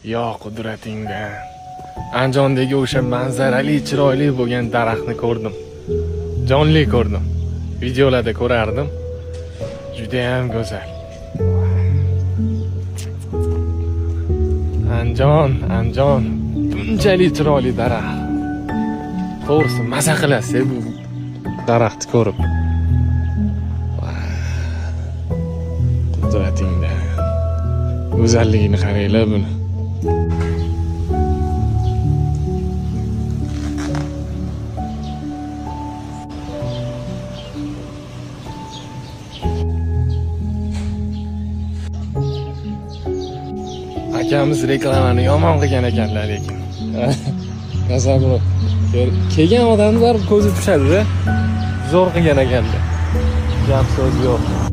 Yo qudratingda. Andijondagi o'sha manzarali, chiroyli bo'lgan daraxtni ko'rdim. Jonli ko'rdim. Videolarda ko'rardim. Judayam go'zal. Andijon, Andijon. Bunchalik chiroyli daraxt. To'g'risi, maza qilasiz bu daraxtni ko'rib. Qudratingda. Go'zalligini qaranglar buni. Akamiz reklamani yomon qilgan ekanlar lekin. Kasabro. Kelgan odamni baribir ko'zi tushadi-da. Zo'r qilgan ekanda. Gap so'z yo'q.